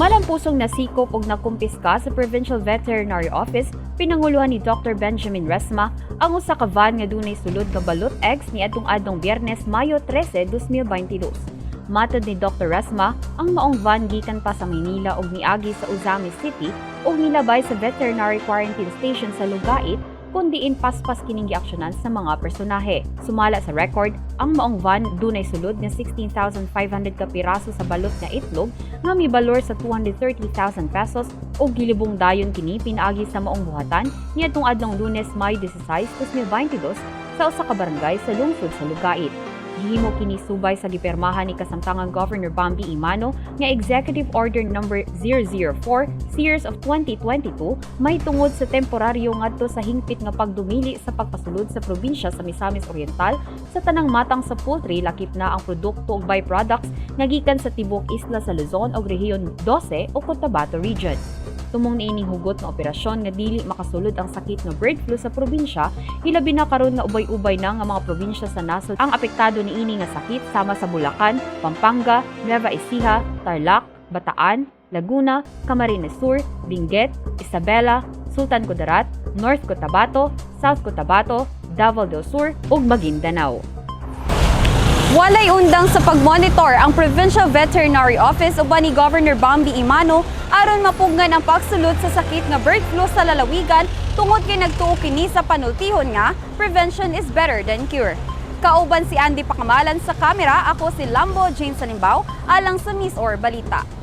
Malampusong nasikop og nakumpiska sa Provincial Veterinary Office pinanguluhan ni Dr. Benjamin Resma ang usa ka van nga dunay sulod nga balut eggs niadtong adlong Biyernes, Mayo 13, 2022. Matod ni Dr. Resma, ang maong van gikan pa sa Maynila og niagi sa Ozamiz City ug nilabay sa Veterinary Quarantine Station sa Lugait kung diin paspas kining giaksyonan sa mga personahe. Sumala sa record, ang maong van dunay sulod nga 16,500 ka piraso sa balot nga itlog nga mibalor sa 230,000 pesos ug gilibong dayon kini pinaagi sa maong buhatan niadtong adlong Lunes, Mayo 16, 2022 sa usa ka barangay sa lungsod sa Lugait. Gihimo kini subay sa gipirmahan ni kasamtangang Governor Bambi Emano nga Executive Order Number 004 Series of 2022 may tungod sa temporaryo ngadto sa hingpit nga pagdumili sa pagpasulod sa probinsya sa Misamis Oriental sa tanang matang sa poultry, lakip na ang produkto ug byproducts nga gikan sa tibuok isla sa Luzon ug Rehiyon 12 o Cotabato Region. Tumong niining hugot nga operasyon nga dili makasulod ang sakit nga bird flu sa probinsya, hilabi na karon nga ubay-ubay na nga mga probinsya sa nasod ang apektado niini nga sakit sama sa Bulacan, Pampanga, Nueva Ecija, Tarlac, Bataan, Laguna, Camarines Sur, Benguet, Isabela, Sultan Kudarat, North Cotabato, South Cotabato, Davao del Sur ug Maguindanao. Walay undang sa pagmonitor ang Provincial Veterinary Office uban ni Governor Bambi Emano aron mapugnan ang pagsulod sa sakit nga bird flu sa lalawigan tungod kay nagtuo kini sa panultihon nga prevention is better than cure. Kauban si Andy Pakamalan sa kamera, ako si Lambo Jane Salimbao, alang sa MisOr Balita.